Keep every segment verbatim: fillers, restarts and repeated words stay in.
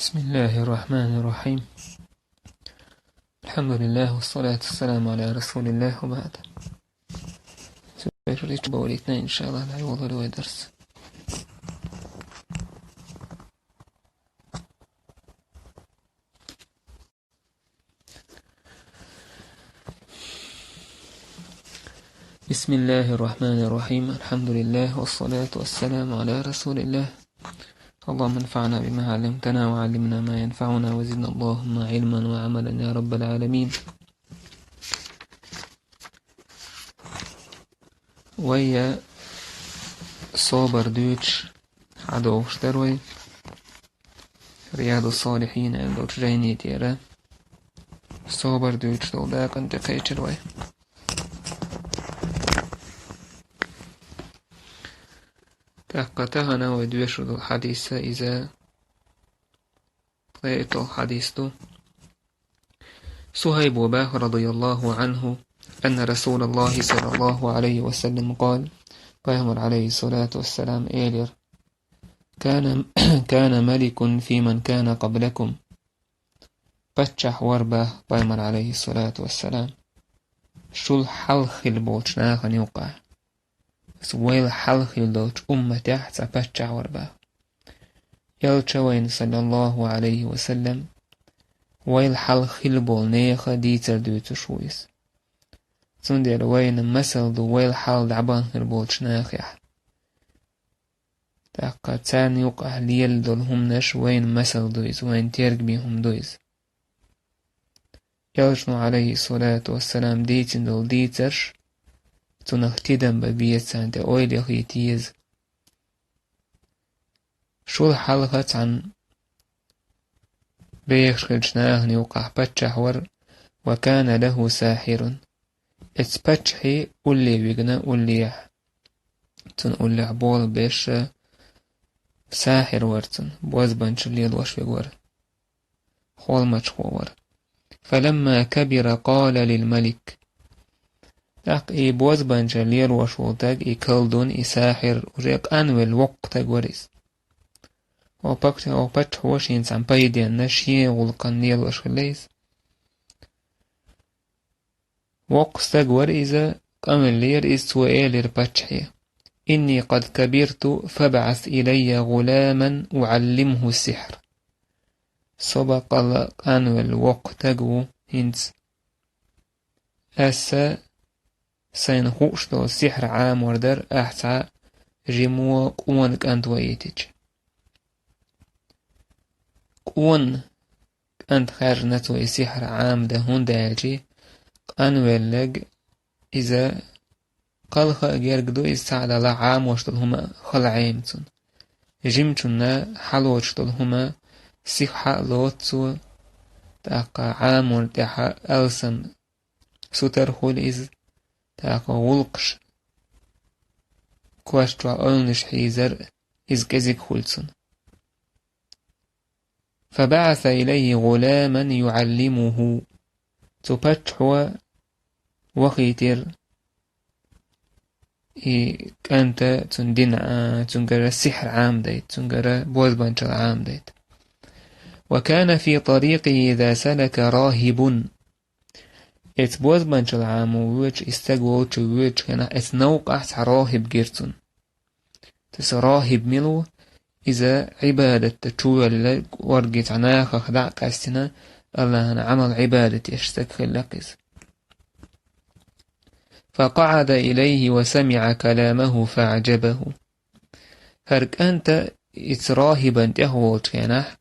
بسم الله الرحمن الرحيم. الحمد لله والصلاة والسلام على رسول الله وبعد. Субтитры чу бовлийтина, иншаллах, дай волар вай дарс. بسم الله الرحمن الرحيم. الحمد لله والصلاة والسلام على رسول الله. اللهم انفعنا بما علمتنا وعلمنا ما ينفعنا وزدنا اللهم علما وعملا يا رب العالمين. Вай собар дуьйцуш хьадогӀуш дара вай. Риядус-Салихьин аьлла долчу жайни тӀера собар дуьйцуш долу дакъана тӀекхечира вай. ТӀаккха тахана вай доьшур долу хьадис, иза ткъе итталгӀа хьадис ду. Сухьайбо боху, رضي الله عنه، أن رسول الله صلى الله عليه وسلم قال: Пайхамар, عليه الصلاة والسلام, элира: كان، كان ملك في من كان قبلكم. Паччахь вара, боху Пайхамар, عليه الصلاة والسلام, шул хьалха хилла болчу нахана юкъахь. Аса вайл хьалха хилла долчу умматехь цхьа паччахь вара, боху. Элча вайна, صلى الله عليه وسلم, вайл хьалха хилла болу нехан дийцар дуьйцуш ву иза. Цундела вайна масал ду вайл хьалха дӀабахана хир болчу нахехь. ТӀаккха царна юкъахь лелла долу хӀуманаш вайна масал ду иза, вайна терго бен хӀума ду иза. Элчано, عليه الصلاة والسلام, дийцина долу дийцарш, цунах тидам бан беза, царна тӀе ойла яхийта еза. Шул хьалха цхьана бехаш хиллачу нахана юкъахь паччахь вара, وكان له ساحر. Эцу паччахье улле вигна, уллехь. Цунна уллехь болх беш, сахьир вара цунна, бозбанчалла лелош верг вара. Холмачхо вара. فلما كبر قال للملك. ТӀаккха и бозбанчалла лелош волу стаг, и колдун, и сахьир уже къанвелла воккха стаг вара иза. Хьо пак-, хьо паччахьо шена цхьана пайденна, шен гӀуллакхана лелош хилла иза. Воккха стаг вара иза, къанвеллера иза, цо элира паччахье: إني قد كبرت فابعث إلي غلاما أعلمه السحر. Со баккъалла къанвелла воккха стаг ву хӀинца. Аса сайна хууш долу сихьр Ӏамор дара, ахь цхьа жима къона кӀант ваийтича. Къона кӀант хаьржина цо и сихьр Ӏамадан, хӀунда аьлча къанвелларг иза кхалха а герга ду, иза цхьаъ далахь Ӏамош долу хӀума хала Ӏема цунна. Жимачунна хьалоцуш долу хӀума сиха хьа а лоцу цо, тӀаккха Ӏаморна тӀехь алсам сутара хуьлу иза, тӀаккха гӀуллакхаш, кош чохь ойланаш хьийзар иза кӀезиг хуьлу цунна. فبعث إليه غلاما يعلمه. Цу паччахьо вахийтира и кӀанта цунна дин, а, цуьнгара сихьр Ӏамадайта, цуьнгара бозбанчалла Ӏамадайта. وكان في طريقه إذا سلك راهب. Эцу бозбанчалла Ӏамо воьдуш, и стаг волчу воьдучу хенахь, эцу новкъахь цхьа рохиб гира цунна. Таса рохиб мила ву? Иза Ӏибадатта чувелла, кӀорге цхьа нахах дӀа а къаьстина, Аллахьана Ӏамал, Ӏибадат еш стаг хилла-кх иза. فقعد إليه وسمع كلامه فأعجبه. ХӀара кӀанта эцу рохибан тӀехь волчу хенахь,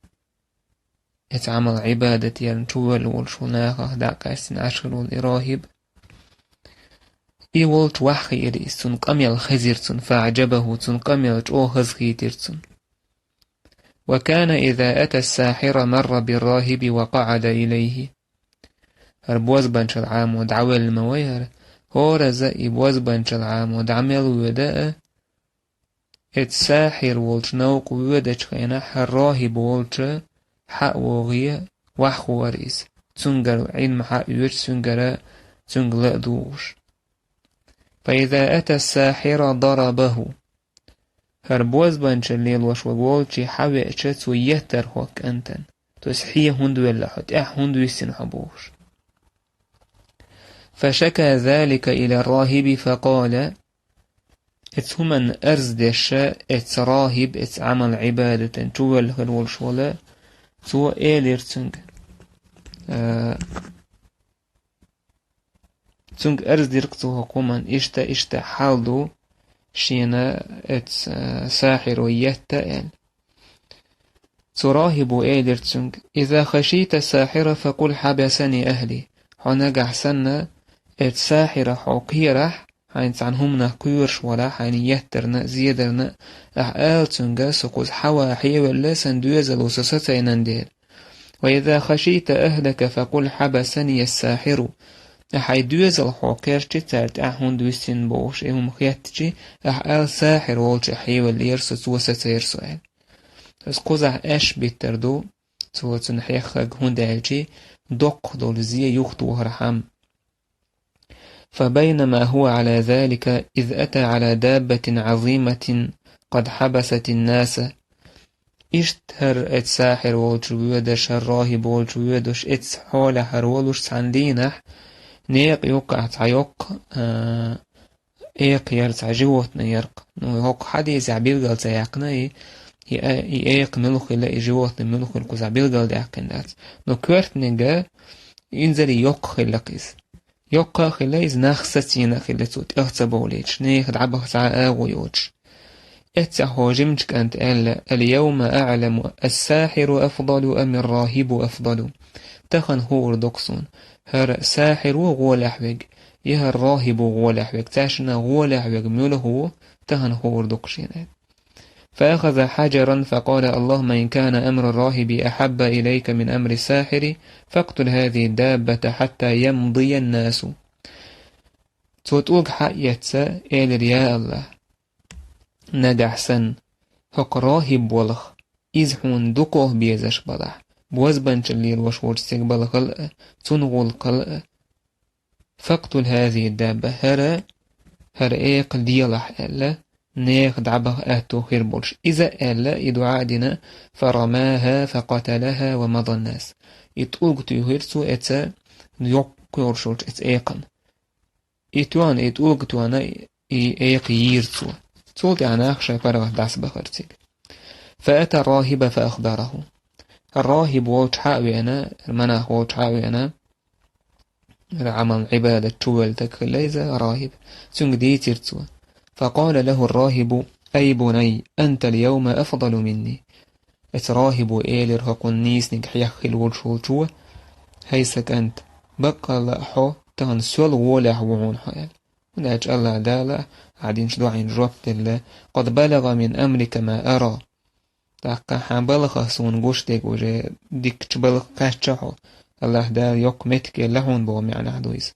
эцу Ӏамал, Ӏибадат ярна чувелла волуш ву нахах дӀа а къаьстина Ӏаш хир волу и рохиб. И волчу ваьхьа хиира иза, цунна къамел хезира цунна, فأعجبه, цунна къамел чӀогӀа хазахийтира цунна. وكان إذا أتى الساحر مر بالراهب وقعد إليه. ХӀара бозбанчалла Ӏамо дӀавелла ма вай хӀара, хӀораза и бозбанчалла Ӏамо дӀа мел воьду а, эцу сахьир волчу новкъа воьдучу хенахь, хӀара рохиб волчу хьа а вогӀий, ваьхьа хӀора иза, цуьнгара Ӏилма хьа а оьцуш, цуьнгара, цуьнга ла а дугӀуш. فإذا أتى الساحر ضربه. хӀара бозбанчалла лелош верг волчу хьавеача, цо еттар хӀокху кӀантана. То есть хье хӀунда велла хьо, тӀаьхьа хӀунда висина хьо бохуш. فشكا ذلك إلى الراهب فقال, эцу хӀуманна арз деш, эцу рахиб, эцу Ӏамал-Ӏибадатан чувелла хир волуш волу, цо элира цуьнга, а, цуьнга арз дира цо хӀокху хӀуманна, иштта, иштта хьал ду, шена эцу, а, сахьиро етта аьлла. Цу рахибо элира цуьнга: إذا خشيت الساحر فقل حبسني أهلي. Хьо нагахь санна эцу сахьирах хьо кхерахь, хьайна цхьана хӀуманах кхоьруш валахь, хьайна еттарна а, зедарна а, ахь ала цуьнга: со кхуза хьава хьевелла, сан доьзало со сацайнан дела. وإذا خشيت أهلك فقل حبسني الساحر. Ахь хьайн доьзал хьо кхерчи, цара тӀаьхьа хӀунда висина бохуш и хӀума хеттачи, ахь ала: сахьир волчохь хьевеллера со, цо сацайра со аьлла. Аса кхузахь аьшпаш биттар ду, цо цунна хьеххарг, хӀунда аьлча доккха долу зе юхатохархьама. فبينما هو على ذلك إذ أتى على دابة عظيمة قد حبست الناس. Иштта хӀара эцу сахьир волчу воьдуш, хӀара рахиб волчу воьдуш, эцу хьолехь хӀара волуш цхьана дийнахь, некъа юккъехь цхьа йоккха, а, экха яра, цхьа животное яра-кх. Ну, хӀокху хьадисехь билгал ца яьккхина и, и, и экха муьлха хилла, и животное муьлха хилла кхузахь билгал даьккхина дац. Ну, коьртаниг инзаре йоккха хилла-кх иза. Йоккха а хилла иза, нах сацийна а хилла цо, тӀех ца бовлийтуш, нехан дӀабаха цхьа а агӀо йоцуш. Эццехь хӀокху жимачу кӀанта аьлла: اليوم أعلم الساحر أفضل أم الراهب أفضل. Тахана хуур ду-кх суна, хӀара сахьиро гӀолехь верг, я хӀара рахибо гӀолехь верг, цаьршиннах гӀолехь верг муьлха ву, тахана хуур ду-кх шена аьлла. فأخذ حجرا فقال: اللهم إن كان أمر الراهب أحب إليك من أمر الساحر فاقتل هذه الدابة حتى يمضي الناس. Цо тӀулг хьаэцна, элира: я АллахӀ, нагахь санна хӀокху рахиб волуш, иза хьуна дукха безаш балахь, бозбанчалла лелош волчу стеган балхал а, цуьнан гӀуллакхал а, فاقتل هذه الدابة, хӀара, хӀара экха лелахь аьлла, нехан дӀабаха аьтто хир болуш. Иза а аьлла, и дуӀа а дина, فرماها فقتلها ومضى الناس. И тӀулг туьйхира цо эцу йоккха йолуш йолчу эцу экхана. И тоьхна, и тӀулг тоьхна, и экха йийра цо. Цул тӀаьхьа нах шайн паргӀат дӀасабахара цига. فأتى الراهب فأخبره. ХӀара рахиб волчу хьа а веана, хӀара монах волчу хьа а веана, хӀара Ӏамал-Ӏибадат чувелла стаг хилла иза, рахиб. Цуьнга дийцира цо. فقال له الراهب: أي بني، أنت اليوم أفضل مني. Эцу рахибо элира хӀокхунна нийсаниг хьеха хилла волуш волчо: хӀай сан кӀант, баккъалла а хьо тахана сол гӀолехь ву хьуна хьо аьлла. ХӀунда аьлча АллахӀ Дала ахь динчу дуӀанна жоп делла: قد بلغ من أمرك ما أرى. ТӀаккха хьан балхах суна гуш дерг уже дикачу балха кхаьчна хьо. АллахӀ Дала йоккха меттиг елла хьуна боху маьӀнехь ду иза.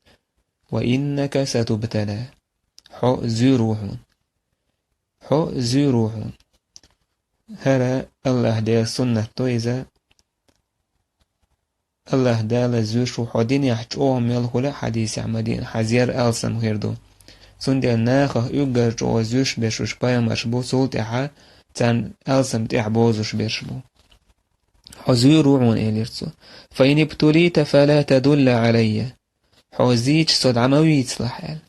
وإنك ستبتلى. Хьо зуьйр ву хьуна. Хьо зуьйр ву хьуна. ХӀара АллахӀ Делан суннат ду иза. АллахӀ Дала зуьйш ву хьо динехь чӀогӀа мел хуьлу а хьадисехь ма дийна, хьан зер алсам хир ду. Цундела нахах уггар чӀогӀа зуьйш берш уьш пайхамарш бу, цул тӀаьхьа царна алсам тӀехь бозуш берш бу. Хьо зуьйр ву хьуна, элира цо. فإن ابتليت فلا تدل علي. Хьо зийча со дӀа ма вийцалахь аьлла.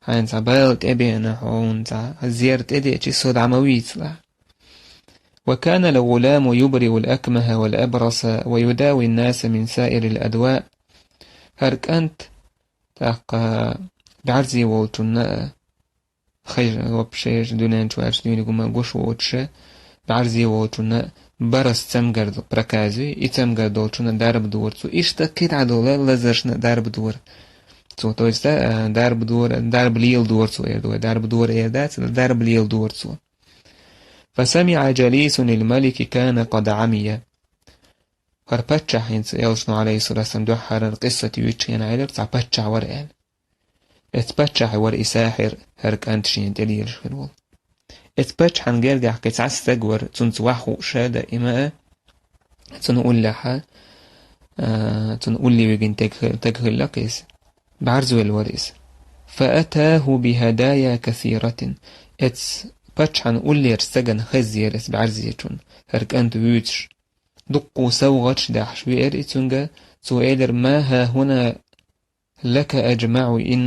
Хьайна цхьа бала тӀебеана, хьуна цхьа зер тӀедеача со дӀа ма вийцалахь. وكان الغلام يبرئ الأكمه والأبرص ويداوي الناس من سائر الأدواء. ХӀара кӀант тӀаккха бӀаьрзе волчунна а, хай вообще дуьнен чу ваьлча дуьйна гума гуш воцуша, бӀаьрзе волчунна а барас цамгар ду, проказы, и цамгар долчунна дарба дора цо. Иштта кхидӀа долу лазаршна дарба дора цо. То есть, а, дарба дора, дарба леладора цо эр ду, вай дарба дора эр дац, дарба леладора цо. فسمع جليس للملك كان قد عمي. ХӀара паччахь, хӀинца элчано, Ӏалайхиссалату вассалам, дуьххьара къиссат юьйцучу хенахь элира, цхьа паччахь вара аьлла. Эцу паччахье вара и сахьир, хӀара кӀант шена тӀелелаш хир волу. Эцу паччахьан гергахь кхин цхьа стаг вара, цунца ваха хууш ша даима а, цунна уллехьа, а, цунна улле вигина тег хи-, тег хилла-кх иза. БӀаьрзавелла вара иза. فأتاه بهدايا كثيرة. Эцу Паччахьан уллерча стагана хеза езар эс бӀарзечунна, хӀара кӀант вуьйцуш. Дуккха совгӀаташ дахьаш веара и цуьнга, цо элира: «ما هاهنا لك أجمع إن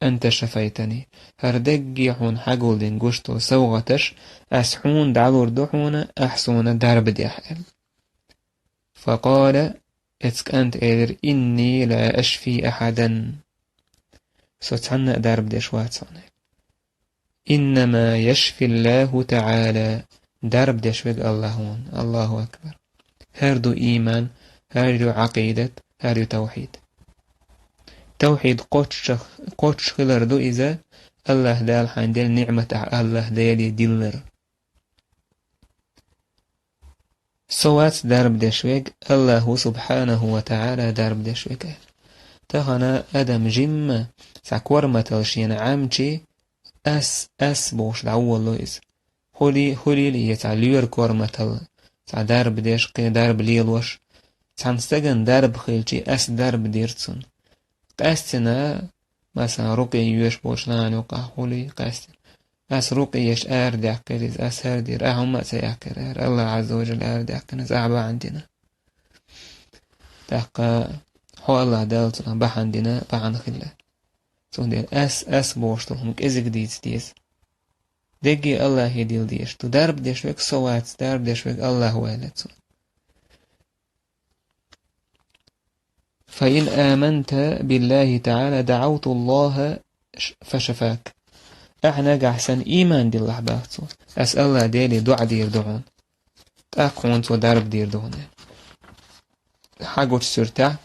أنت شفيتني». ХӀара дерриге хьуна хьагулдина гуш долу совгӀаташ ас хьуна дӀалур ду хьуна, ахь суна дарба дехь, аьлла. فقال, эцу кӀанта элира: «إني لا أشفي أحدا». Со цхьанна а дарба деш вац хьуна. «إنما يشفي الله تعالى». Дарба деш верг АллахӀ ву. Аллаху акбар. ХӀара ду ийман, хӀара ю Ӏакъидат, хӀара ю тавхьид. Тавхьид кхоччуш, кхоччуш хилар ду иза, АллахӀ Дала хьайна делла ниӀмат ахь АллахӀ Деле диллар. Со вац дарба деш верг, АллахӀ ву субхьанаху ва таӀала дарба деш верг. Тахана адам жимма цхьа корматалла шена Ӏамчи, ас, ас бохуш дӀаволало иза. Хуьли-, хуьлийла я цхьа лоьра корматалла, цхьа дарба деш, кхин дарба лелош. Цхьана стагана дарба хилчи, ас дарба дира цунна. Къаьстина, масала, рукъе йоьш болчу нахана юкъахь хуьлий, къаьстина. Ас рукъе еш арадаьккхира иза, ас хӀара дира, ахь хӀумма а ца яьккхира, хӀара АллахӀ Ӏазза ва Жалла арадаьккхина иза, ахь бахьана дина. ТӀаккха хьо АллахӀ Дала цунах бахьана дина, бахьана хилла. Цундела ас, ас бохуш долу хӀума кӀезиг дийца деза. Дерриге АллахӀе дилла дезаш ду. Дарба деш верг со вац, дарба деш верг АллахӀ ву аьлла цо. «فإن آمنت بالله تعالى دعوت الله ش-، فشفاك». Ахь нагахь санна ийман диллахь, бах цо, ас АллахӀ Деле доӀа дийр ду хьуна. ТӀаккха хьуна цо дарба дийр ду хьуна. Хьагучу суьртехь,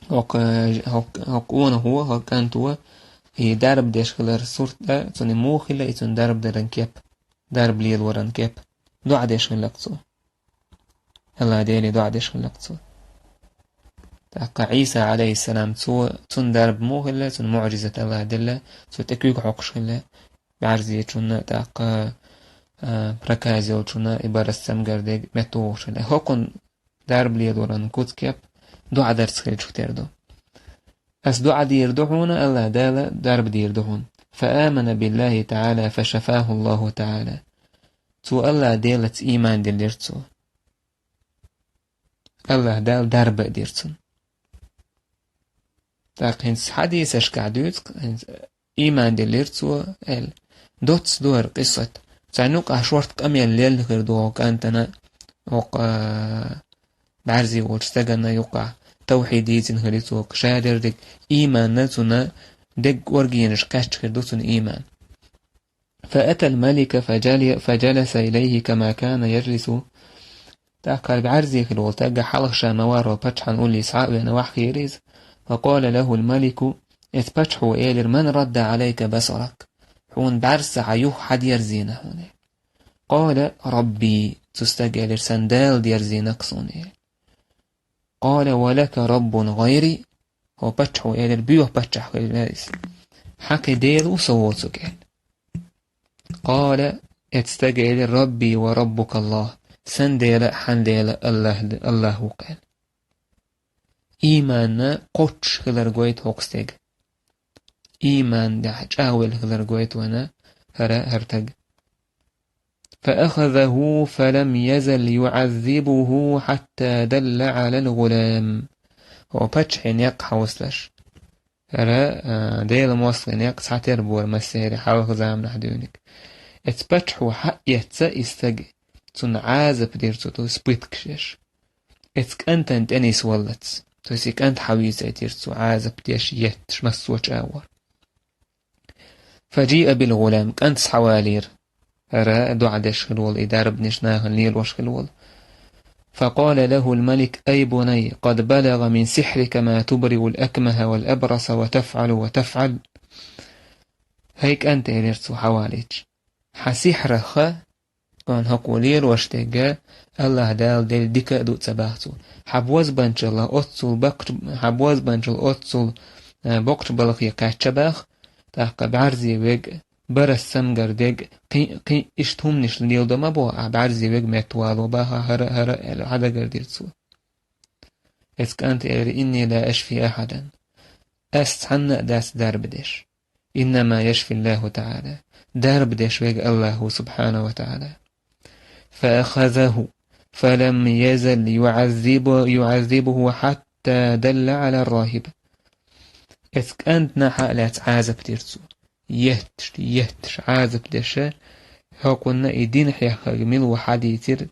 хӀокху, хӀокху, хӀокху къонахо, хӀокху кӀанто, и дарба деш хилар сурт а, цунна муха хилла, и цунна дарба даран кеп, дарба лелоран кеп, доӀа деш хилла-кх цо. АллахӀ Деле доӀа деш хилла-кх цо. ТӀаккха Ӏийса, Ӏалайхиссалам, цо, цунна дарба муха хилла, цунна муӀжизат АллахӀ делла, цо тӀе куьг хьокхуш хилла, бӀаьрзечунна, тӀаккха, а, проказа йолчунна, и барас цамгар дерг меттавогӀуш хилла. ХӀокхунна дарба лелоран куц-кеп доӀа дарца хилчух тера ду. Ас доӀа дийр ду хьуна, АллахӀ Дала дарба дийр ду хьуна. «فآمن بالله تعالى فشفاه الله تعالى». Цо АллахӀ Делаца ийман диллира цо. АллахӀ Дала дарба а дира цунна. ТӀаккха хӀинца хьадисашкахь дуьйцу, хӀинца ийман диллира цо, аьлла. Доцца ду хӀара къиссат. Царна юкъахь шорта къамел лелла хир ду хӀокху кӀантана, хӀокху, а, бӀаьрзе волчу стагана юкъахь. Тавхьид дийцина хир ю цо, ша дерг ийманна цунна дерг кӀоргенаш кхаьчна хир ду цунна ийман. «فأتى الملك فجل-، فجلس إليه كما كان يجلس». ТӀаккха бӀаьрзе хилла волу стаг хьалха ша ма-варра паччахьан улле схьа а веана, охьахиира иза. «فقال له الملك», эцу паччахьо элира: «من رد عليك بصرك؟» Хьуна бӀаьрса хьан юха хьан дерзийна хьуна? «قال ربي», цу стага элира: «Сан Дала дерзийна-кх суна», элира. «قال ولك رب غيري؟» ХӀокху паччахьо элира, боьха паччахь хилла иза. «Хьан кхин Дела ву со воцург?» аьлла. «قال», эцу стага элира: «ربي وربك الله», сан Дела а, хьан Дела а АллахӀ, АллахӀ ву-кх, аьлла. Ийманна кхоччуш хилар гойту хӀокху стеган. Ийман тӀехь чӀагӀвелла хилар гойту вайна хӀара, хӀара стаг. «فأخذه فلم يزل يعذبه حتى دل على الغلام». ХӀокху паччахье некъ хьовсалаш. ХӀара, а, Делан мостагӀий некъ цхьатерра бора массеран хьалха заманахь дуьйниг. Эцу паччахьо хьаэцна и стаг, цунна Ӏазап дира цо, то есть пыткаш еш. Эцу кӀантана тӀе нисваллалц. То есть и кӀант хьавийцайтира цо Ӏазап деш, етташ массо а чӀагӀо. «فجيء بالغلام», кӀант схьавалийра. ХӀара доӀа деш хилла волу, и дарбанаш нахана лелош хилла волу. «فقال له الملك: أي بني، قد بلغ من سحرك ما تبرئ الأكمه والأبرص وتفعل وتفعل». «ХӀай кӀант», элира цо хьавалийташ, «хьан сихьрах, хӀокхо лелош дерг, АллахӀ Дала делла дика а ду», ца бах цо. «Хьан бозбанчалла оццул баккхача-, хьан бозбанчалла оццул, а, боккхачу балхе кхаьчна бах, тӀаккха бӀаьрзе верг, барас цамгар дерг, кхин, кхин иштта хӀуманаш леладо ма боху ахь, бӀаьрзе верг меттавало бах ахь, хӀара, хӀара», аьлла, хьадагардира цо. Эцу кӀанта элира: «إني لا أشفي أحدا». Ас цхьанна а дац дарба деш. «إنما يشفي الله تعالى». дарба деш вега Аллаху субхьанаху ва таӀала. فأخذه فلم يزل يعذب-، يعذبه حتى دل على الراهب. Эцу кӀантана хьа а лаьцна Ӏазап дира цо. Етташ, етташ Ӏазап деша, хӀокхунна и дин хьеххарг мила ву хьадийцира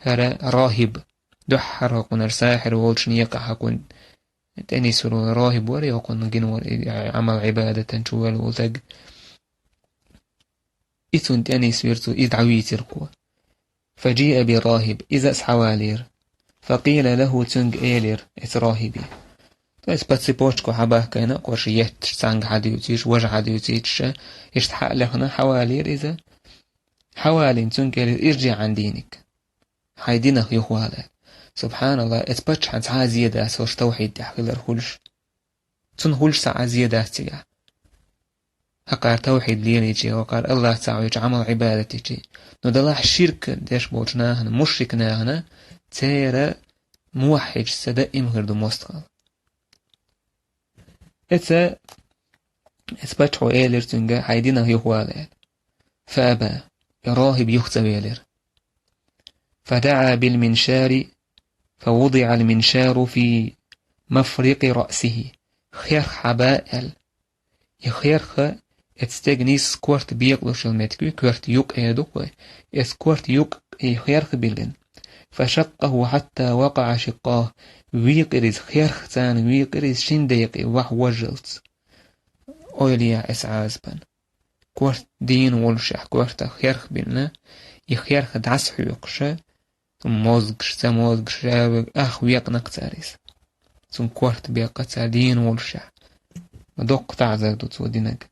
хӀара рахиб. Дуьххьара хӀокхунара сахьир волчун екъа хьакун тӀенисвар волу рахиб вара, хӀокхунна гина вара и Ӏамал-Ӏибадатан чу ваьлла волу стаг. И цунна тӀенисвира цо, иза дӀавийцира кхо. فجيء بالراهب, иза а схьавалийра. فقيل له, цуьнга элира, эцу рахибе. То есть по цепочке хьабахкийна, кхо ша етташ, цхьаьнга хьадуьйцуш, важа хьадуьйцуш, иштта хьа а лехна, хьавалийра иза. Хьавалийна цуьнга элира: ارجع عن دينك. Хьайн динах юхавала. Субханалла, эцу паччахьан цхьа а зе дац, хӀорш тавхьид тӀехь хилар хуьлуш. Цунна хуьлуш цхьа а зе дац цигахь. ХӀокхара тавхьид лелийча, хӀокхара Аллах цхьаъ вуьйча Ӏамал-Ӏибадат йича. Но делахь ширк деш болчу нахана, мушрик нахана, церан муваххьидашца даим хир ду мостагӀалла. Эца, эца паччахьо элира цуьнга: хьайн динах юхавала, аьлла. فأبى, и рахиб юха ца велира. فدعا بالمنشار فوضع المنشار في مفرق رأسه. Херх хьаба, аьлла. И херх, эца стеган нийсса корта бекъалуш йолу меттиг ю, корта юкъ эр ду-кх вай. Эца корта юкъ и херх биллина. فشقه حتى وقع شقاه. Вийкъира иза херх, царна вийкъира иза шина декъе ваха вожжалц. Ойла е эца Ӏазапан. Корта дийна волушехь, кортах херх биллина, и херх дӀасахьоькхуша, мозгаш, ца мозгаш, ша вега, ах, векъна-кх цара иза. Цунна корта беккха цара дийна волушехь. Доккха таӀзар ду цо динарг.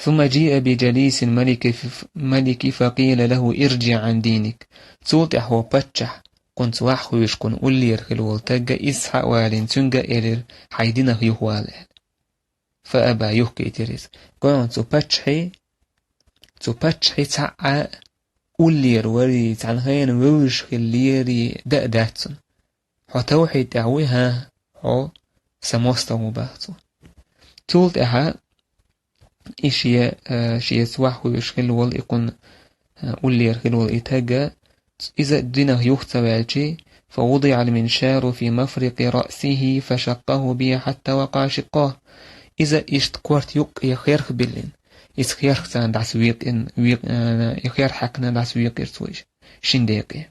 ثم جيء بجليس الملك ف-، الملك فقيل له: ارجع عن دينك. Цул тӀаьхьа хӀокху паччахьан, кхунца ваха хьоьжуш, кхунна уллера хилла волу стагга иза схьа а валийна, цуьнга а элира: хьайн динах юхавала, аьлла. فأبى, юхкийтира иза. Кхойкхуьнан цу паччахье, цу паччахье цхьа а уллера варий, цхьана хенахь вевзаш хиллерий дан а дац цунна. Хьо тавхьид тӀехь вуй, хӀан, хьо сан мостагӀа ву, бах цо. Цул тӀаьхьа и шен, а, шеца ваха хьоьжуш хилла волу и кхунна, а, уллера хилла волу и стаг, иза динах юха ца ваьлча, فوضع المنشار في مفرق رأسه فشقه به حتى وقع شقاه. Иза иштта корта юккъе херх биллина. Иза херх царна дӀасавийкъина, вийкъ-, а, и херх хьаькхна дӀасавийкъира цо иза шина декъе.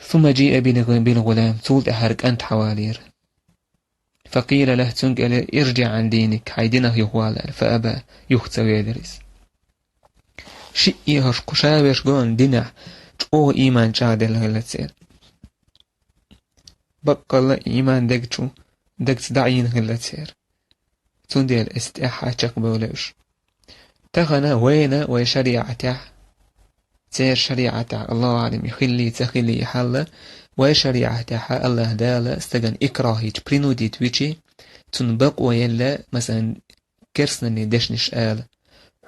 ثم جيء بالغ-، بالغلام, цул тӀаьхьа хӀара кӀант хьавалийра. فقيل له, цуьнга элира: ارجع عن دينك, хьайн динах юхавала, аьлла. فأبى, юха ца велира иза. Шиъ а хӀорш кху ша верш гоьна динехь чӀогӀа ийман чӀагӀделла хилла церан. Баккъалла ийман дег чу, дегца дӀаийна хилла церан. Цундела эца тӀаьхьа чекхбевлла уьш. Тахана вайна, вай шариӀатехь, церан шариӀатехь, Аллаху аӀлам, и хиллий, ца хиллий и хьал, вай шариӀатехь Аллаха Дала стагана икрахь йича, принудить вича, цунна бакъо елла, масалан, керстаналлин дешнаш ала.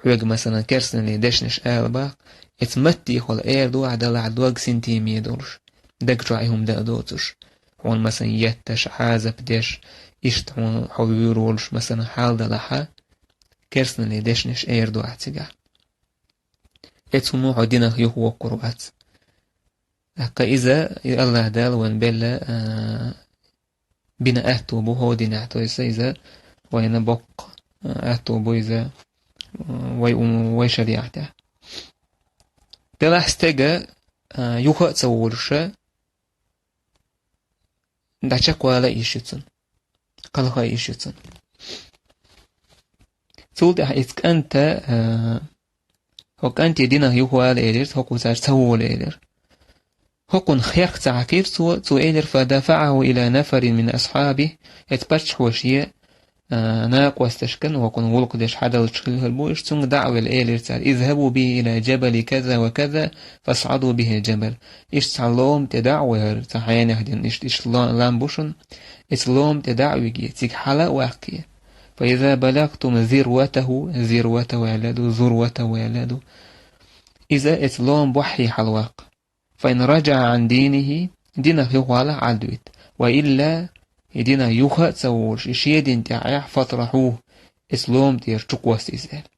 Хьоьга, масалан, керстаналлин дешнаш ала бах, эца маттехула эр ду ахь, далахь дог синтеме долуш, даг чохь и хӀума дан а доцуш, хьуна, масалан, етташ, Ӏазап деш, иштта хьуна хьо вуьйр волуш, масалан, хьал далахьа, керстаналлин дешнаш эр ду ахь цигахь. Эца хӀума хьо динах юхавоккхур вац. ТӀаккха иза, и Аллаха Дала вайна белла, а, бина аьтто бу хӀокху динехь, то есть иза вайна боккха, а, аьтто бу иза, а, вай у-, вай шариӀатехь. Делахь стега, а, юха а ца волуша, дӀачекхвала а йиш ю цунна. Кхалха а йиш ю цунна. Цул тӀаьхьа иза кӀанта, а, хӀокху кӀанте динах юхавала элира, хӀокхо цара ца вола элира. ХӀокхунна херх ца хьаькхира цо, цо элира: فدفعه إلى نفر من أصحابه, эца паччахьо шен, а, накъосташкана, хӀокхунна гӀуллакх деш хьадалча хилла бу, иштта цуьнга дӀа а велла, элира цара: اذهبوا به إلى جبل كذا وكذا فاصعدوا به الجبل. Иштта цхьа лома тӀе дӀа а вахара, цхьа хьенех дина, иштта, иштта ло-, лам бу шуна, эца лома тӀе дӀа а виге, цига хьала а ваккхе. فإذا بلغتم ذروته, ذروته аьлла ду, ذروته аьлла ду. Иза эца лома боххье хьалаваккха. فإن رجع عن دينه, динах юхавалахь, Ӏадвита. وإلا, и динах юха а ца волуш, и шен дин тӀехь Ӏехь, فاطرحوه, эцу лома тӀера чукхосса иза», — аьлла.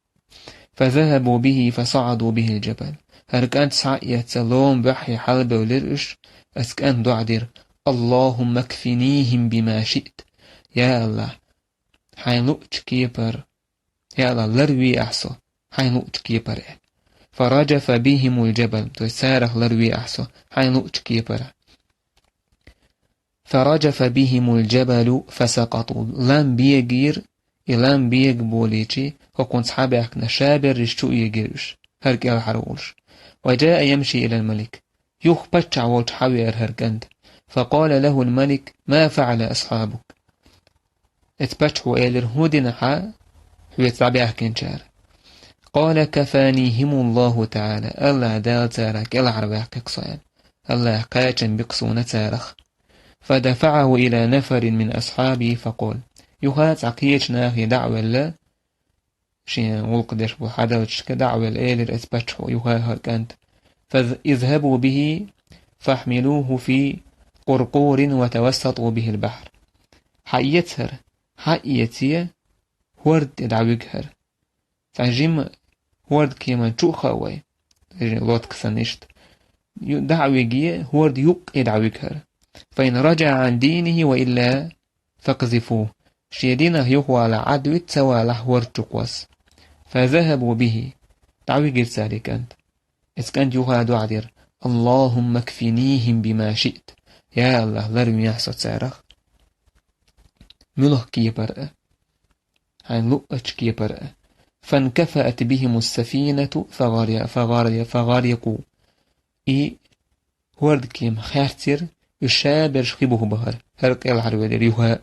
«فذهبوا به فصعدوا به الجبل». ХӀара кӀант схьа а эцна, лома баьхьа хьалабевлира уьш, эцу кӀанта доӀа дира: «اللهم اكفنيهم بما شئت». Я АллахӀ, хьайна луъучу кепара, я АллахӀ, ларве ахь со хьайна луъучу кепара, аьлла. «فرجف بهم الجبل», то есть царах ларве ахь со хьайна луъучу кепара. «فرجف بهم الجبل فسقطوا». Лам бегийра, и лам бега болийчи, хӀокхунца хьабаьхкина шаберриш чу а эгира уьш, хӀара кӀелхьарволуш. «وجاء يمشي إلى الملك». Юха паччахь волчу хьавеара хӀара кӀант. «فقال له الملك: ما فعل أصحابك؟» Эцу паччахьо элира: «ХӀун дина хьан хьоьца дӀабаьхкинчара?» «قال: كفانيهم الله تعالى». АллахӀ Дала царах кӀелхьарваьккхи-кх со, аьлла. АллахӀа кхачам бина-кх суна царах. «فدفعه إلى نفر من أصحابه فقال». Юха а цхьа кхечу нахе дӀа а велла, шен гӀуллакх деш болу хьадалчашка дӀа а велла, элира эцу паччахьо юха а хӀара кӀант: «فذ-، اذهبوا به فاحملوه في قرقور وتوسطوا به البحر». Хьаэца хӀара, хьаэце, хӀорда тӀе дӀавига хӀара. Цхьа жима хӀордкеман чу а хаьа вай, лодка санна иштта. Ю-, дӀа а виге, хӀорда юккъе дӀавига хӀара. «فإن رجع عن دينه وإلا فاقذفوه». Шен динах юхавалахь, Ӏад вита, ца валахь, хӀорда чу кхосса. «فذهبوا به». ДӀавигира цара и кӀант. Эцу кӀанта юха а доӀа дира: «اللهم اكفنيهم بما شئت». Я АллахӀ, ларвехьа со царах. Муьлха кепара а? Хьайна луъучу кепара а. «فانكفأت بهم السفينة فغر-، فغر-، فغرقوا». И хӀордкема хаьрцира, уьш шаберш хи буха бахара, хӀара кӀелхьарвелира юха а.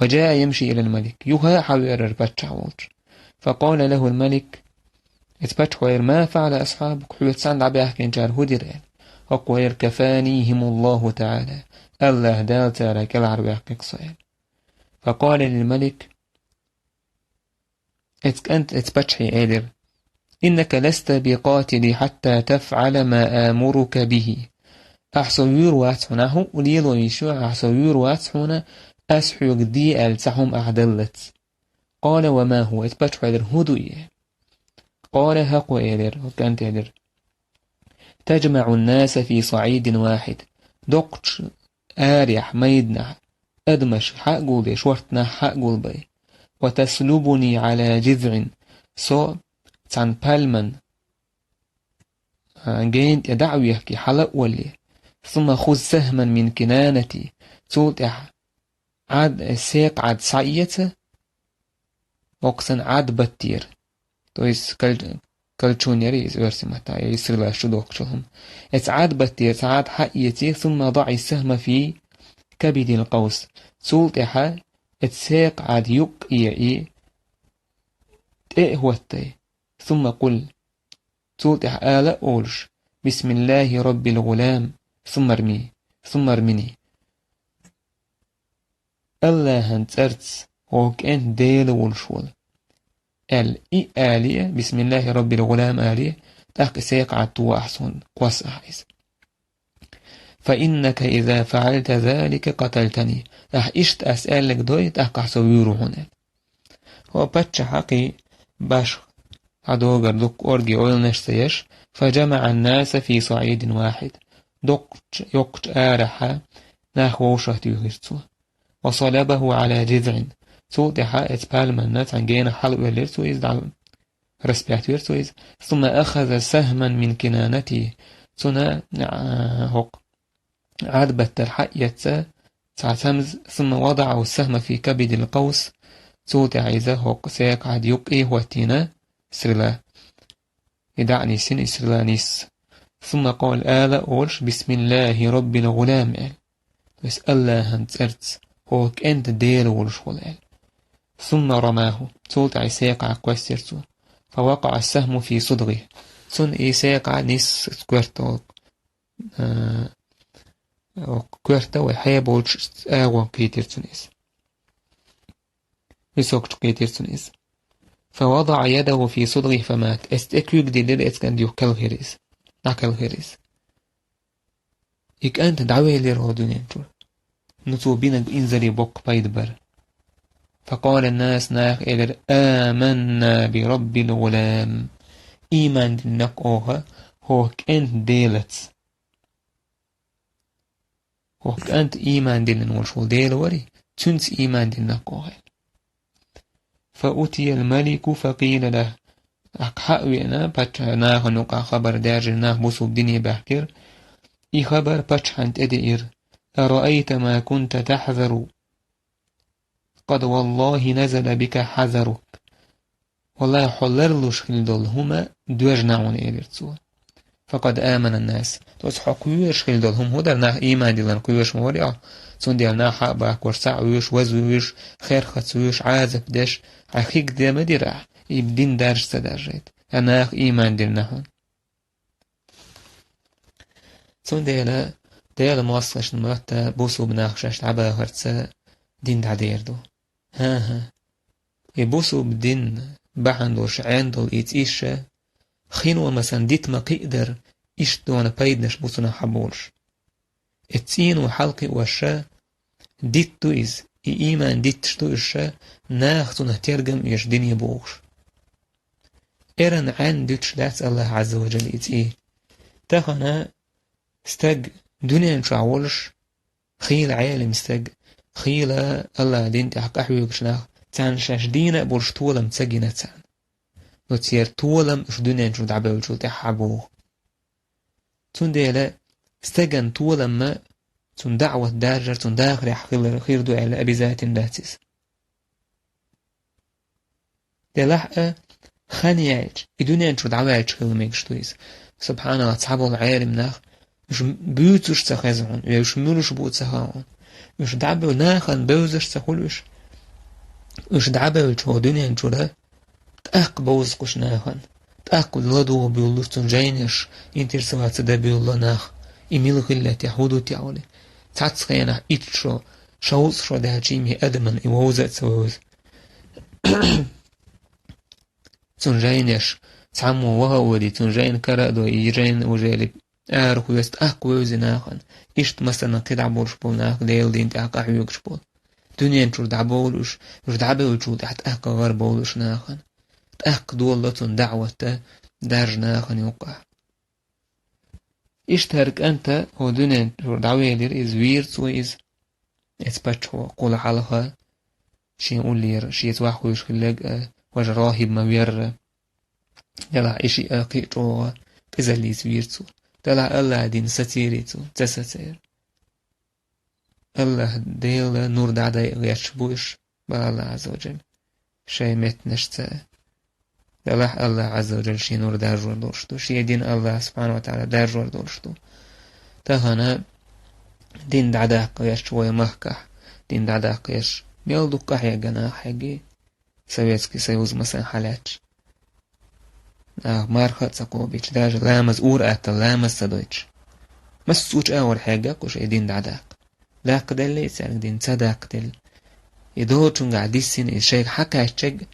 «وجاء يمشي إلى الملك». Юха а хьавеара паччахь волчу. «فقال له الملك». Эцу паччахьо элира: «ما فعل أصحابك؟» Хьоьца цхьаьна дӀабаьхкинчара хӀун дира, аьлла. ХӀокхо элира: «كفانيهم الله تعالى». АллахӀ Дала царах кӀелхьарваьккхи-кх со, аьлла. «فقال للملك». Эцу кӀанта эцу паччахье элира: «إنك لست بقاتلي حتى تفعل ما آمرك به». Ахь со вуьйр вац хьуна, ахь хӀуъа лело йиш ю, ахь со вуьйр вац хьуна, ас хьоьга де аьлла цхьа хӀума ахь даллалц. «قال: وما هو؟» Эцу паччахьо элира: «ХӀун ду и?» «قال», хӀокхо элира, хӀокху кӀанта элира: «تجمع الناس في صعيد واحد». Доккхачу арехь, майданахь, адамаш хьа а гулбе, шортта нах хьа а гулбе. «وتسلبني على جذع». Со цхьана пальман, а, гена тӀе дӀа а вехке, хьала а олле. «ثم خذ سهما من كنانتي». Цул тӀаьхьа Ӏад-, секха Ӏад схьаэца, оккхусан Ӏад баттера. То есть кал-, калчун яра иза оьрсийн маттахь, я и стрелаш чу дохкучу хӀума. Эцу Ӏад баттера цхьа Ӏад хьаэце, «ثم ضع السهم في كبد القوس». Цул тӀаьхьа эцу секха Ӏад юккъе и тӀе а хӀоттай. «ثم قل». Цул тӀаьхьа ала а олуш: «بسم الله رب الغلام ثم ارمي، ثم ارمني». АллахӀан цӀарца хӀокху кӀентан Дела волуш волу, аьлла, и а алий, «بسم الله رب الغلام» алий, тӀаккха и секха Ӏад тоха ахь суна, кхосса ахь иза. «فإنك إذا فعلت ذلك قتلتني». Ахь иштта ас аьлларг дой, тӀаккха ахь со вуьйр ву хьуна, аьлла. ХӀокху паччахьа кхин башха, хьан догара дуккха орги ойланаш ца еш, «فجمع الناس في صعيد واحد». Доккхачу, йоккхачу арахьа нах вовшахтуьйхира цо. «وصلبه على جذع». Цул тӀаьхьа эцу пальманна цхьана генах хьалаоьллира цо иза, дӀа распять вира цо иза. «ثم أخذ سهما من كنانته». Цунна, а, хӀокху Ӏад баттара хьаэцна цхьа цамза, «ثم وضع السهم في كبد القوس», цул тӀаьхьа иза хӀокху секха Ӏад юккъе а хӀоттийна, стрела. И дӀа а нисйина, и стрела нисса. «ثم قال», ала а олуш: «بسم الله رب الغلام», аьлла. То есть АллахӀан цӀарца, хӀокху кӀентан Дела волуш волу, аьлла. «ثم رماه», цул тӀаьхьа и секха Ӏад кхоьссира цо. «فوقع السهم في صدغه». Цунна и секха Ӏад нисса коьрта, а, коьрта вай хье болчу агӀонга кхийтира цунна иза. Високчу кхийтира цунна иза. «فوضع يده في صدغه فمات». Эцу тӀе куьг диллира, эцу кӀанта юха кхелхира иза. ДӀакхелхира иза. И кӀант дӀавелира хӀокху дуьнен чуьра. Ну, цо бинарг инзаре боккха пайда бара. فقال الناس, наха элира: آمنا برب الغلام. Ийман диннакх оха хӀокху кӀентан Делаца. ХӀокху кӀант ийман диллина волуш волу Дела вара, цуьнца ийман диннакх оха. فأتي الملك فقيل له. ТӀаккха хьа а веана, паччахьан нахана юкъахь хабар даьржира, нах бусулба дине баьхкира. И хабар паччахьна тӀедеира: أرأيت ما كنت تحذر؟ قد والله نزل بك حذرك. Валлахьи, хьо ларлуш хилла долу хӀума доьжна хьуна, элира цо. فقد آمن الناس. Оцу хьо кхоьруш хилла долу хӀума хӀун дара, нах ийман диллина кхоьруш ма вара хьо. Цундела нах хьа а бахкош, цхьаъ вуьйш, ваза вуьйш, херхаца вуьйш, Ӏазап деш, хьан хиг де ма дира ахь, и дин даржа ца даржийта. Ткъа нах ийман диллина хьуна. Цундела Делан мостагӀашна моьтту бусулба нах шаьш дӀабахарца дин дӀадер ду. ХӀан-хӀа. И бусулба дин бахьана долуш Ӏен долу и цӀийш, хино ма санна дита ма кхиадара, иштта дона пайданаш бу цунах хьаболуш. И цӀийно хьалакхиош, дитт ду иза, и ийман дитташ ду уьш, наха цунах тергам а еш дине бохуш. Эрна Ӏен дуьтуш дац АллахӀ Ӏазза ва Джалла и цӀий. Тахана стаг дуьнен чохь волуш, хийла Ӏелам стаг, хийла АллахӀ дин тӀехь къахьоьгуш нах, царна шаьш дийна а болуш толам ца гина царна. Но церан толам уьш дуьнен чу дӀабевллачул тӀаьхьа боху. Цундела стеган толам ма цунна даӀват даржар, цунна дахарехь хилар хир ду аьлла, обязательно дац иза. Делахь а, хан яьлча, и дуьнен чу дӀаваьлча хила мегаш ду иза. СубхьаналлахӀ, цхьаболу Ӏелам нах, уьш буьйцуш ца хеза хьуна, уьш муьлш бу ца хаьа хьуна. Уьш дӀабевлла, нахана бевзаш ца хуьлу уьш. Уьш дӀабевллачу хӀокху дуьнен чуьра тӀаккха бовза кхуьш нахана. ТӀаккха ладогӀа буьйлалуш цунна жайнаш, интересоваться дан буьйлало нах, и мила хилла те, хӀун ду те олий. Цхьацца хенахь итт шо, шовзткъа шо даьлча, и адаман и вовза а ца вевза. Цунна жайнаш, цхьаммо ваха а води, цунна жайна кара а дой, и жайна уже арахоьцу тӀаккха вевза нахана. Иштта массарна кхидӀа болуш болу нах, Делан дин тӀехь къахьоьгуш болу. Дуьнен чуьра дӀабовлу уьш, уьш дӀабевллачул тӀаьхьа тӀаккха гӀар бовлу уьш нахана. ТӀаккха долало цунна даӀват даржа нахана юккъахь. Иштта хӀара кӀанта хӀокху дуьнен чуьра дӀавелира иза, вийра цо иза. Эцу паччахьо кхула хьалха, шен уллера, шеца ваха хуьйш хилларг а, важа рохьиб ма верра. Делахь и шиъ а кхин а чӀогӀа къизаллица вийра цо. Делахь АллахӀ дин сацийра цо, ца сацийра. АллахӀ Делан нур дӀадайа гӀерташ бу уьш, боху АллахӀ Ӏазза ва Джалла, шайн меттанашца. Делахь АллахӀ Ӏазза ва Джалла шен нур даржор долуш ду, шен дин АллахӀ субхьана ва тагӀала даржор долуш ду. Тахана дин дӀадаккха гӀерташ вай махкахь, дин дӀадаккха гӀерташ мел дукха къахьегна нах хьегий. Советский Союз масана хьалаьтташ. Наха марха а ца кхобуьйтуш, даже ламаз, ур-атталла ламаз ца дойтуш. Массо а чӀагӀар хьегна кху шайн дин дӀадаккха. Даккхаделла и цаьрга дин, ца даккхаделла. И долчуьнгахь диссина, и шайга хьакхаьччиг,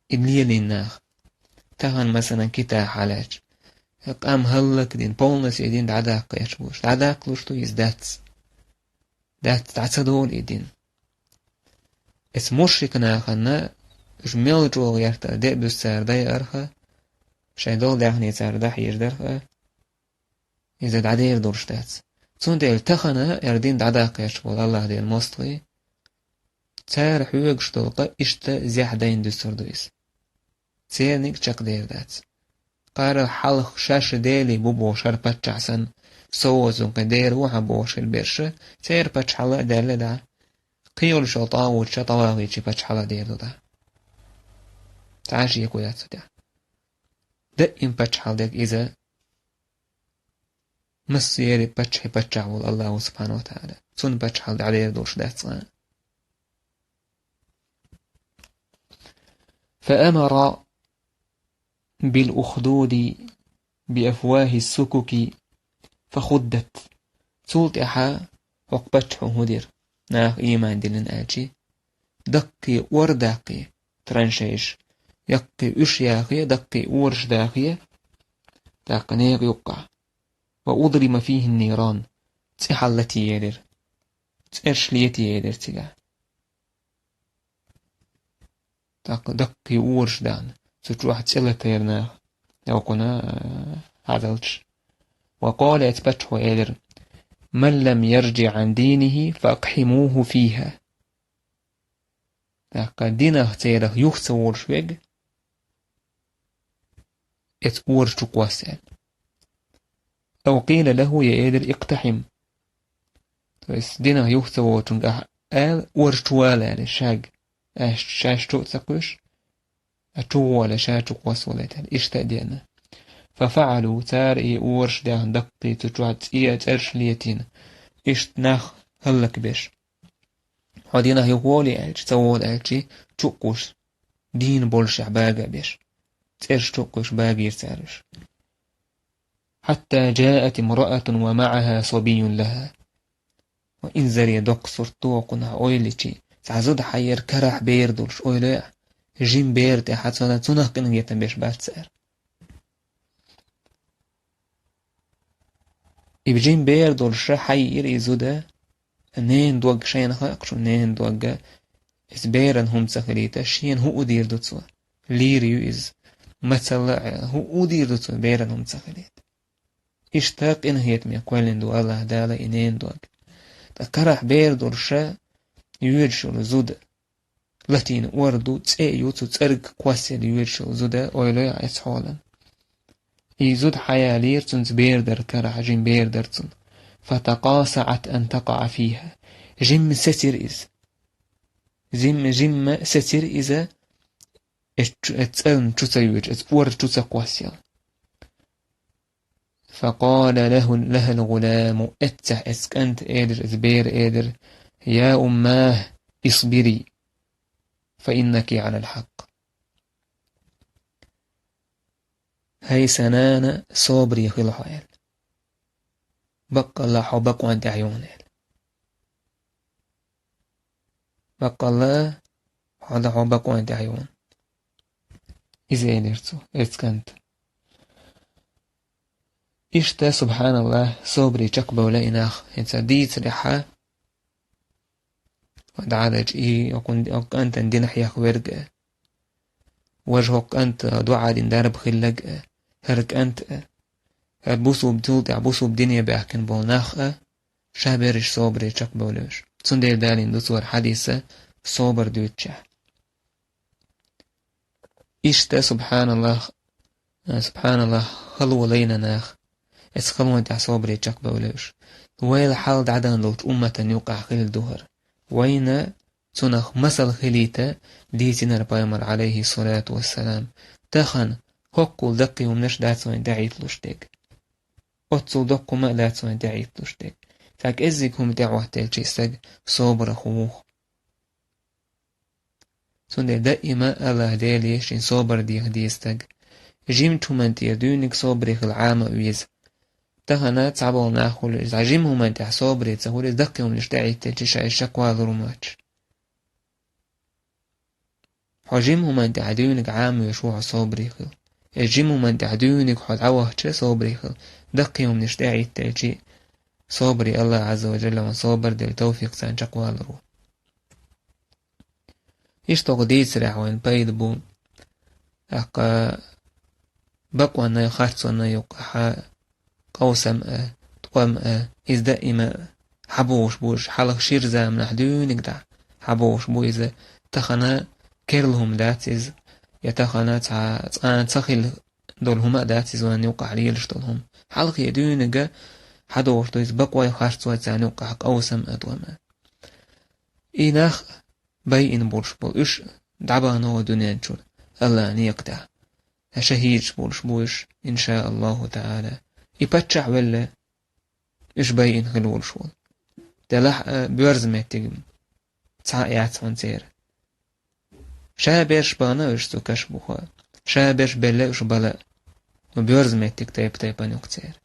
и лелийна наха. Тахана, масалан, Китай хьалаьтташ. Къам хӀаллакдина, полностью и дин дӀадаккха гӀерташ бу уьш. ДӀадаккхалуш ду иза? Дац. Дац, дӀа ца долу и дин. Эцу мушрик нахана уьш мел чӀогӀа гӀертара де а буьсу цара дайарха, шайн долу даьхни цара дӀахьеждарха, иза дӀадер долуш дац. Цундела тахана хӀара дин дӀадаккха гӀерташ болу АллахӀ Делан мостагӀий, цара хьоьгуш долу къа иштта зехьа дайна дуьсур ду иза. Церниг чекхдер дац. Кхара хьалха шаьш Делий бу бохуш хӀара паччахь санна, со воцург кхин дера ву хьан бохуш хила берш, церан паччахьалла а даьлла дӀа. Кхин йолуш йолу тӀагӀуташа, тӀавагӀиташа паччахьалла дер ду дӀа. Цхьа а шеко яц цу тӀехь. Даим паччахьалла дерг иза, массеран паччахьийн паччахь волу АллахӀ ву субхьана ва тагӀала. Цунна паччахьалла дӀадер долуш дац цкъа а. فأمر بالأخدود بأفواه السكك فخدت. Цул тӀаьхьа хӀокху паччахьо хӀун дира, наха ийман диллина аьлчи, даккхий ор даккхий, траншейш, яккхий уьш яхий, даккхий ораш дахий, тӀаккха нехан юккъахь. وأضرم فيه النيران. ЦӀе хьаллатийелира. ЦӀерш летийелира цигахь. ТӀаккха даккхий ораш даьхна, цу чохь цӀе латайра наха, йоккхуна, а, хьадалчаш. وقال, эцу паччахьо элира: من لم يرجع عن دينه فاقحموه فيها. ТӀаккха динах церах юха ца волуш верг, эцу ораш чу кхосса аьлла. أو قيل له, я элира: اقتحم. То есть динах юха ца волчуьнга аьлла, ораш чу вала аьлла, шаьш, аьш, шаьш чу а ца кхуьйсуш, а чу гӀо аьлла, ша чу кхоссавалийта аьлла, иштта а деана. ففعلوا, цара и ораш даьхна даккхий цу чохь цӀе а цӀераш а летийна, иштта нах хӀаллакбеш. Хьо динах юха волий аьлча, ца волу аьлча, чу а кхуьйсуш, дийна боллушехь бага а беш, цӀераш чу а кхуьйсуш багийра цара уьш. حتى جاءت امرأة ومعها صبي لها. Ва инзаре доккха сурт ду хӀокхунах ойла йича, цхьа зуда хьаеара карахь бер долуш, ойла йо ахь, жима бер тӀехь цунах, цунах къинхетам беш бац цара. И жима бер долуш хьаеара и зуда, ненан дог шайна хаьа-кх шу, ненан дог, иза беран хӀума ца хилийта, шена хӀуъу дийр ду цо. Лийр ю иза. Мацалла а, хӀуъу дийр ду цо, беран хӀума ца хилийта. Иштта къинхетаме кхоьллина ду АллахӀ Дала и ненан дог. Ткъа карахь бер долуш йоьдуш йолу зуда латийна ор ду, цӀе а ю, цу цӀерга кхоссаелла йоьдуш йолу зуда, ойла йо ахь оцу хьолана. И зуда хьаялийра, цуьнца бер дара карахь, жима бер дара цунна. فتقاصعت أن تقع فيها. Жимма сецира иза. Жимма, жимма сецира иза, эцу чу-, эцу цӀерна чу ца йоьдуш, эцу ор чу ца кхоссаелла. فقال له، لها الغلام, эццехь эцу кӀанта элира, иза бера элира: يا أماه، اصبري، فإنك على الحق. ХӀай сан нана, собаре хила хьо, аьлла. Баккъалла хьо бакъонан тӀехь ю хьуна, аьлла. Баккъалла хьо дан хьо бакъонан тӀехь ю хьуна. Иза элира цо, эцу кӀанта. Иштта, субхьаналлахӀ, собаре чекхбевлла и нах, хӀинца дийцарехьа, ва дӀадахча и окхун-, окху кӀантана дина хьехна верг а, важа хӀокху кӀанта доӀа дина дарба хилларг а, хӀара кӀант а, хӀара бусулба, цул тӀаьхьа бусулба дине баьхкина болу нах а, ша берриш собаре чекхбевлла уьш. Цундела далийна ду цо хӀара хьадис а собар дуьйцучехь. Иштта, субхьаналлахӀ, субхьаналлахӀ, хало лайна нах, эцу халонан тӀехь собаре чекхбевлла уьш. Вайла хьал дӀадахана долчу умматан юкъахь хилла ду хӀара. Вайна цунах масал хилийта дийцинарг пайхамар, Ӏалайхиссалату вассалам. Тахана хӀоккхул даккхий хӀуманаш дац вайна тӀехӀитталуш дерг. Оццул доккха хӀума а дац вайна тӀехӀитталуш дерг. Цхьа кӀеззиг хӀума тӀехӀоттаелча и стаг собарах вух. Цундела даима АллахӀ Деле шен собар деха деза стаг. Жимачу хӀуманна тӀера дуьйниг собаре хила Ӏама а веза. Тахана цхьаболу нах хуьлу, иза жима хӀуманна тӀехь собаре ца хуьлу, иза даккхий хӀуманаш тӀехӀиттича, ша иза шаквалур ву моьттуш. Хьо жима хӀуманна тӀехь дуьйниг Ӏамавеш ву хьо собаре хила. Иза жима хӀуманна тӀехь дуьйниг хьо дӀавахча собаре хила. Даккхий хӀуманаш тӀехӀиттича, собаре АллахӀ Ӏазза ва Жалла вайна собар делла товфикъ царна чекхвалур ву. Иштта хӀокху дийцарехь вайна пайда бу, тӀаккха бакъонан, харцонан юккъехь къовсам а, тӀом а, иза даима хьабогӀуш бу, уьш хьалха шира заманахь дуьйниг дӀа хьабогӀуш бу иза, тахана керла хӀума дац иза, я тахана цхьа цкъа а ца хилла долу хӀума а дац иза вайна юккъахь лелаш долу хӀума. Хьалхе дуьйниг хьадогӀуш ду иза бакъой харцой царна юккъахь къовсам а, тӀом а. И нах байина болуш болу уьш дӀабахана вай дуьнен чуьра АллахӀан некъа тӀехь. Ткъа шахӀидаш болуш бу уьш, иншааллахӀу таӀала. И паччахь велла, уьш байина хила волуш волу. Делахь а боьрза меттиг цхьа а яц хьуна церан. Ша берш бахана уьш цу каш бухахь, ша берш белла уьш бала а, ну, боьрза меттиг тайп-тайпана ю-кх церан.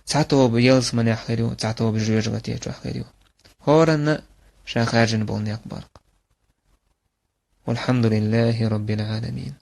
Цхьа тоба ялсаманехь хир ю, цхьа тоба жоьжахати чохь хир ю. ХӀоранна ша хаьржина болу некъ бара-кх. والحمد لله رب العالمين.